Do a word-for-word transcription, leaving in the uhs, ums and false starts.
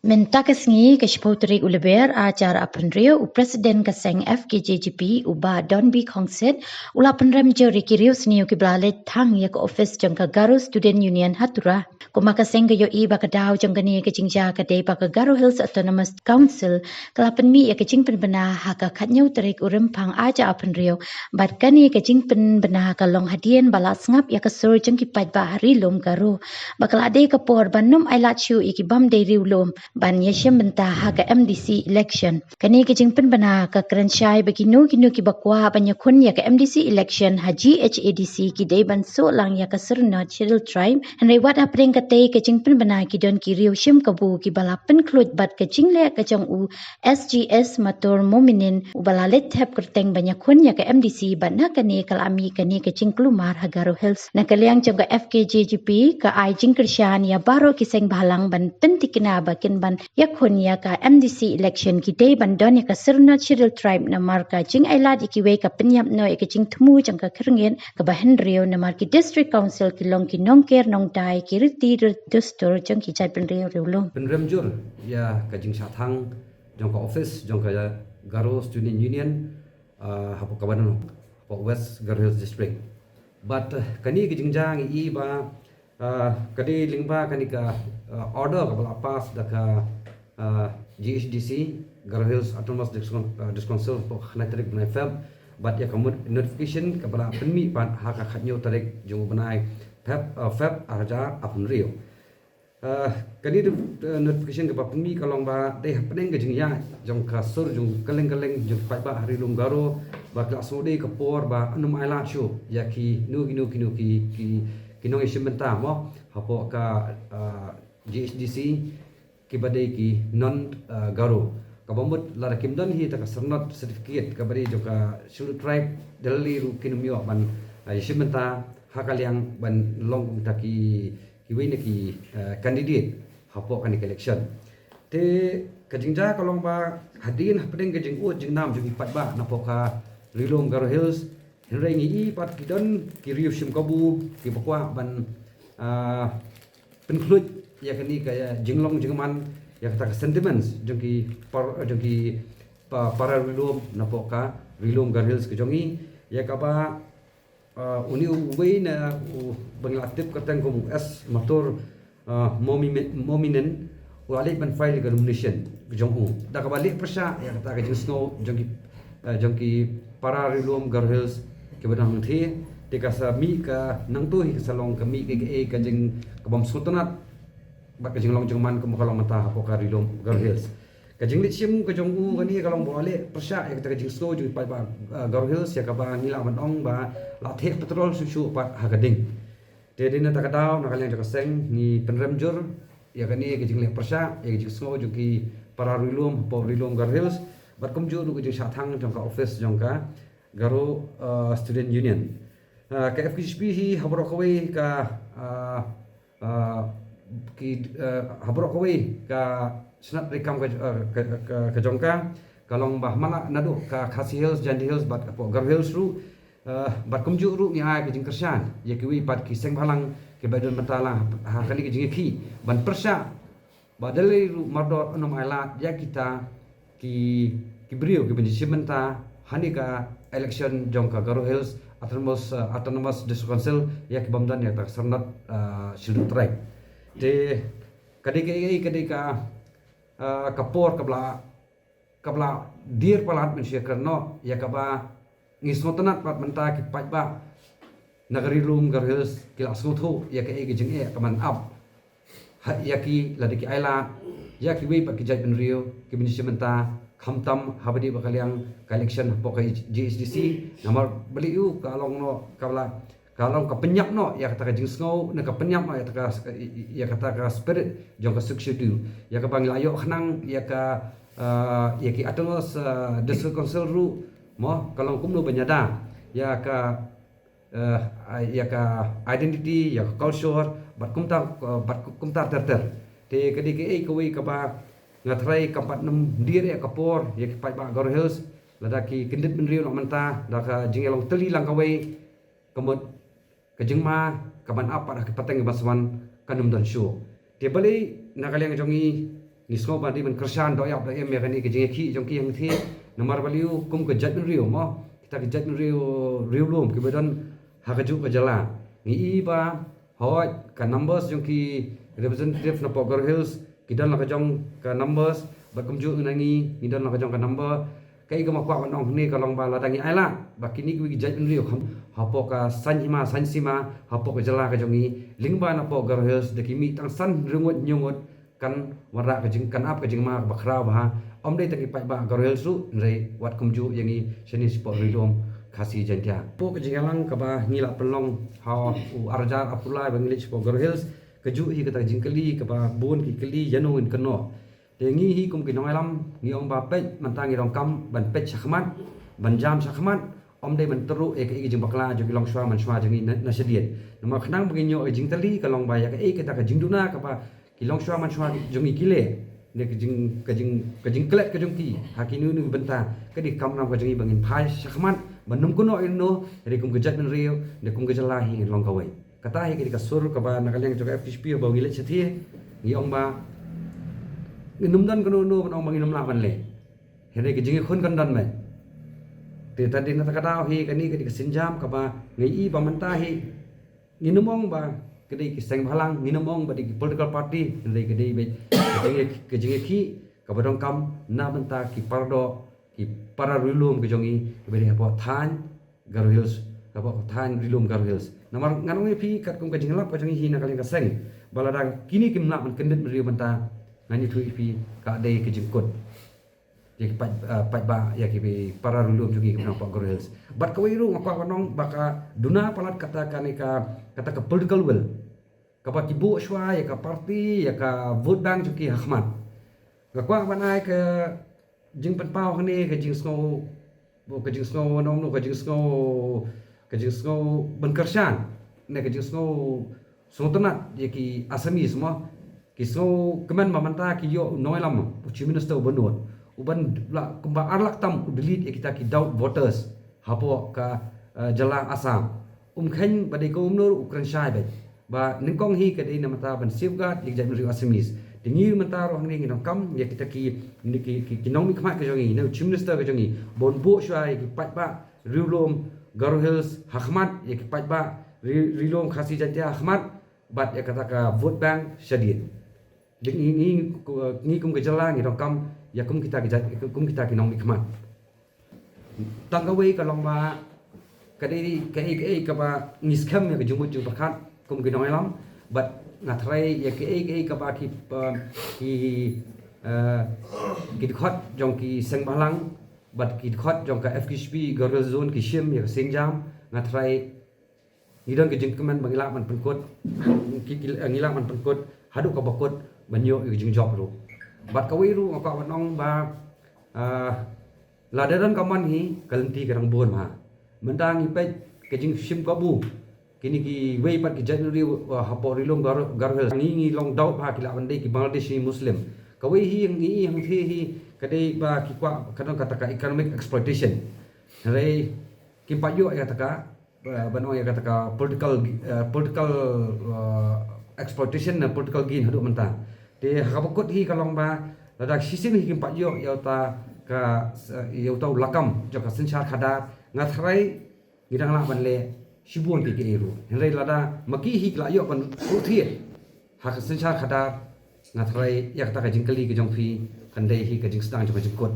Mynta ka sngi ka shiphew tarik u Lber ar hajar arphew hynriew, u President ka seng F K J G P, u Bah Donbee Khongsit, u la pynrem jur ïa ki riewsniew kiba la leit thang ïa ka ophis jong ka Garo Student Union ha Tura. Kumba ka seng ka ïohi ba ka daw jong kane ka jingjia ka dei ba ka Garo Hills Autonomous Council ka la pynmih ïa ka jingpynbna ha ka khathynñiew tarik u Rymphang ar hajar arphew hynriew, bad kane ka jingpynbna ka long hadien ba la sngap ïa ka sur jong ki paidbah ha Ri Lum Garo ba ka la dei ka por ban ym ailad shuh ïa ki bym dei riewlum ban ïashim bynta ha ka M D C election. Kane ka jingpynbna ka kren shai ba kino kino kiba kwah ban ïakhun ïa ka M D C election ha G H A D C ki dei ban shu lang ïa ka Sernot Scheduled Tribe. Hynrei wat hapdeng katei ka jingpynbna ki don ki riew shim kabu kiba la pynkhluit bad ka jingleh ka jong u S G S Matur Mominin, uba la leit thep kyrteng ban ïakhun ïa ka M D C, bad na kane ka la mih kane ka jingkulmar ha Garo Hills. Na ka liang jong ka F K J G P ka ai jingkyrshan ïa baroh ki seng bhalang ban pyntikna ba kin ban ïakhun ïa ka M D C election ki dei ban don ïa ka Sernot Scheduled Tribe namar ka jingailad ïa kiwei ka pynïap noh ïa ka jingthmu jong ka khyrngiat kaba hynriew namar ki District Council ki long ki nongker nongdai ki riti dustur jong ki jaitbynriew riewlum. Pynrem jur ïa ka jingshah thang jong ka office jong ka Garo Student Union, ah, hapoh kaba don hapoh West Garo Hills District. Bad, eh, kane ka jingjia ngi i ba, ah, ka dei lyngba kane ka, ah, order kaba la pass da ka, ah, G H D C, Garo Hills Autonomous District, ah, District Council, hapoh khyndai tarik bnai Feb. Bad ïa ka mut-, notification kaba la pynmih pat ha ka khathynñiew tarik jong u bnai Feb, ah, Feb ar hajar arphew hynriew. Ah, kane de, eh, notification kaba pynmih ka long ba dei hapdeng ka jingïaid jong ka sur jong kylleng kylleng jong ki paidbah ha Ri Lum Garo ba ki la sngewdei ka por ba ym ailad shuh ïa kino kino kino ki, ki, ki nongïashim bynta mo hapoh ka, ah, G H D C kiba dei ki non, ah, Garo. Kaba mut lada kim don hi ta ka Sernot certificate kaba dei jong ka Scheduled Tribe, da lei ruh kin ym ïoh ban, ah, ïashim bynta ha ka liang ban long kum ta ki kiwei na ki, eh, candidate hapoh kane ka election. Te ka jingjia ka long ba hadien hapdeng ka jingud jingnam jong ki paidbah napoh ka Ri Lum Garo Hills, hynrei ngi i pat ki don ki riew shim kabu kiba kwah ban, ah, pynkhluit ïa kane ka, ïa jinglong jingman ïa kata ka sentiments jong ki par-, jong ki pa-, para Ri Lum napoh ka Ri Lum Garo Hills ka jong ngi, ïa kaba ah, une uwei na u ba ngi la tip kyrteng kum u S Matur, ah, Momi-, Mominin, u la leit ban file ka nomination ka jong u. Da kaba leh pyrshah ïa kata ka jingsngew jong ki, ah, jong ki para Ri Lum Garo Hills kiba don hangthie, te ka sa mih ka nangta hi ka sa long ka mih ka, ka, ka jing ka bym sngewtynnat bad ka jinglong jingman kum ka long mynta hapoh ka Ri Lum Garo Hills. Ka jingleit shim ka jong u kane ka long ba u la leh pyrshah ïa kata ka jingsngew jong ki paidbah, ah, Garo Hills ïa kaba ngi lah ban ong ba la theh petrol shuh shuh pat ha ka ding. Te dei na kata ka daw na ka liang jong ka seng ngi pynrem jur ïa kane ka jingleh pyrshah ïa ka jingsngew jong ki para Ri Lum hapoh Ri Lum Garo Hills bad kumjuh ruh ka jingshah thang jong ka office jong ka Garo, ah, Student Union. Ah, ka F K J P hi ha baroh kawei ka, ah, ah, ki, ah, ha baroh kawei ka shnat treikam ka, ah, ka, ka, ka jong ka, ka long ba ha man la naduh ka Khasi Hills, Jaintia Hills bad hapoh Garo Hills ruh, ah, bad kumjuh ruh ngi ai ka jingkyrshan ïa kiwei pat ki seng bhalang kiba don bynta lang ha, ha kane ka jingïakhih ban pyrshah ba da lei ruh mardor ym ailad ïa kita ki, ki briew kiban ïashim bynta ha kane ka election jong ka Garo Hills Autonomous, uh, Autonomous District Council ïa ki bym don ïa kata ka Sernot, uh, Scheduled Tribe. Te ka dei ka, ka dei ka, uh, ka por kaba la kaba la dier palat mynshuwa kren noh ïa kaba ngi sngewtynnat pat mynta ki paidbah na ka Ri Lum Garo Hills ki la sngewthuh ïa kaei ka jingeh ka man ap ha ïa ki lada ki ailad ïa kiwei pat ki jaitbynriew kiban ïashim bynta khamtam haba dei ba ka liang ka election hapoh ka G H D C. Namar balei u ka long noh kaba la ka long ka pynïap noh ïa kata ka jingsngew ne ka pynïap noh ïa kata ka, ïa kata ka spirit jong ka Sixth Schedule ïa kaba ngi la ïoh khnang ïa ka, ah, ïa ki Autonomous, ah, District Council ruh mo ka long kumno ban ïada ïa ka, eh, ïa ka identity ïa ka culture bad kumta, eh, bad kumta ter ter. Te ka dei kaei kawei kaba nga tharai kam pat nym dier ïa ka por ïa ki paidbah Garo Hills lada ki kyndit bynriew noh mynta da ka jingïalong tylli lang kawei ka mut ka jingma kaban ap pat ha ki pateng kiban sa wan kan ym don shuh. Te balei na ka liang jong ngi ngi sngew ba dei ban kyrshan doh ïap doh im ïa kane ka jingïakhih jong ki hangthie. Namar balei? Kum ka jaitbynriew mo, kita ki jaitbynriew riewlum kiba don ha kajuh ka jylla, ngi i ba hooid ka numbers jong ki representative na poh Garo Hills ki don la ka jong ka numbers, bad kumjuh na ngi ngi don la ka jong ka number. Kaei kaba nga kwah ban ong hangne ka long ba lada ngi ailad ba kine kiwei ki jaitbynriew hapoh ka saiñ hima saiñ sima hapoh ka jylla ka jong ngi, lyngba na poh Garo Hills, da ki mih tang san hynriew ngut hynñiew ngut, kan wanrah ka jing, kan ap ka jingma kaba khraw bha, ym dei tang ki paidbah Garo Hills ruh, hynrei wat kumjuh ïa ngi shane shapoh Ri-lum Khasi Jaiñtia. Hapoh ka jingïalang kaba ngi la pynlong ha u arhajar arphew lai ba ngi leit shapoh Garo Hills, kajuh hi kata ka jingkylli kaba bun ki kylli, ïano ngin kynnoh. Te ngi hi kum ki nongïalam ngi ong ba peit, mynta ngi donkam ban peit shakhmat, ban jam shakhmat, ym dei ban tyrwa ïa kaei ka jingbakla jong ki longshuwa manshuwa jong ngi na, na shadien. Namar khnang ba ngin ïoh ka jingtylli ka long ba ïa kaei kata ka jingduna kaba ki longshuwa manshuwa jong ngi ki leh, ne ka jing, ka jing, ka jingklet ka jong ki ha kino kino ki bynta, ka dei ka kamram ka jong ngi ba ngin phai shakhmat ban nym kynnoh ïano, hynrei kum ka jaitbynriew ne kum ka jylla hi ngin long kawei. Kata hi ka dei ka sur kaba na ka liang jong ka F K J G P ba ngi leit shathie, ngi ong ba ngin nym don kano kano ban ong ba ngin nym lah ban leh. Hynrei ka jingïakhun kan don beit. Te ta dei na kata ka daw hi kane ka dei ka sienjam kaba ngi i ba mynta hi ngin nym ong ba ka dei ki seng bhalang, ngin nym ong ba dei ki political party, hynrei ka dei beit ka jingïa, ka jingïakhih kaba donkam na bynta ki para doh, ki para ri-lum ka jong ngi kiba dei hapoh thaiñ Garo Hills, hapoh thaiñ Ri-lum Garo Hills. Namar ngan ong ïa phi katkum ka jinglap ka jong ngi hi na ka liang ka seng, ba lada kine kim lah ban kyndit briew bynta, ngan ïathuh ïa phi ka dei ka jingkut ïa ki paid, ah, paidbah, ïa ki para ri-lum jong ngi kiba nang hapoh Garo Hills. Bad kawei ruh nga kwah ban ong ba ka duna palat kata kane ka, kata ka political will kaba ki buh shuwa ïa ka party, ïa ka vote bank jong ki ha khmat. Nga kwah ban ai ka jingpynpaw hangne, ka jingsngew, ka jingsngew, no, no, ka jingsngew, ka jingsngew ban kyrshan, ne ka jingsngew sngewtynnat ïa ki Assamese mo. Ki sngewkmen ba mynta ki ïoh u nongïalam, u Chief Minister uba nud, uban lah kumba ar lak tam u delete ïa kita ki doubt voters hapoh ka, eh, jylla Assam. Um kheiñ ba dei kumno ruh, u kren shai beit ba nyngkong hi ka dei na bynta ban safeguard ïa ki jaitbynriew Assamese. Te ngi mynta ruh hangne ngi donkam ïa kita ki, ki, ki, ki nongmihkhmat ka jong ngi, ne u Chief Minister ka jong ngi, ban buh shuwa ïa ki paidbah ri-lum Garo Hills ha khmat, ïa ki paidbah ri, ri-lum Khasi Jaiñtia ha khmat, bad ïa kata ka vote bank shadien. Dei ngi, ngi, ngi kum ka jylla ngi donkam ïa kum kita ki jait, kum kita ki nongmihkhmat. Tang kawei ka long ba ka dei kaei kaei kaba ngi skhem ïa ka jingmut jingpyrkhat kum ki nongïalam, bad nga tharai ïa kaei kaei kaba ki, uh, ki, uh, ki dkhot jong ki seng bhalang bad ki dkhot jong ka F K J P Garo Hills Zone ki shim ïa ka sienjam, nga tharai ngi don ka jingkmen ba ngi lah ban pynkut, ki, ki, ngi lah ban pynkut haduh kaba kut ban ïoh ïa ka jingjop ruh. Bad kawei ruh nga kwah ban ong ba, ah, lada don ka mon hi ka lynti ka dang bun bha. Mynta ngi peit ka jingshim kabu kine kiwei pat ki jaitbynriew, ah, hapoh ri-lum Garo, Garo Hills, ngi, ngi long doubt bha ki lah ban dei ki Bangladeshi Muslim. Kawei hi ngi i hangthie hi ka dei ba ki kwah ka don kata ka economic exploitation. Hynrei kim pat ïoh ïa kata ka, eh, ban ong ïa kata ka political, eh, political, eh, exploitation ne political gain haduh mynta. Te ha kaba kut hi ka long ba lada shisien hi kim pat ïoh ïa uta ka, ïa uta u lakam jong ka synshar khadar, nga tharai ngi dang lah ban leh shibun kiei kiei ruh. Hynrei lada ma ki hi ki la ïoh ban ruh thied ha ka synshar khadar, nga tharai ïa kata ka jingkylli ka jong phi kan dei hi ka jingsdang jong ka jingkut.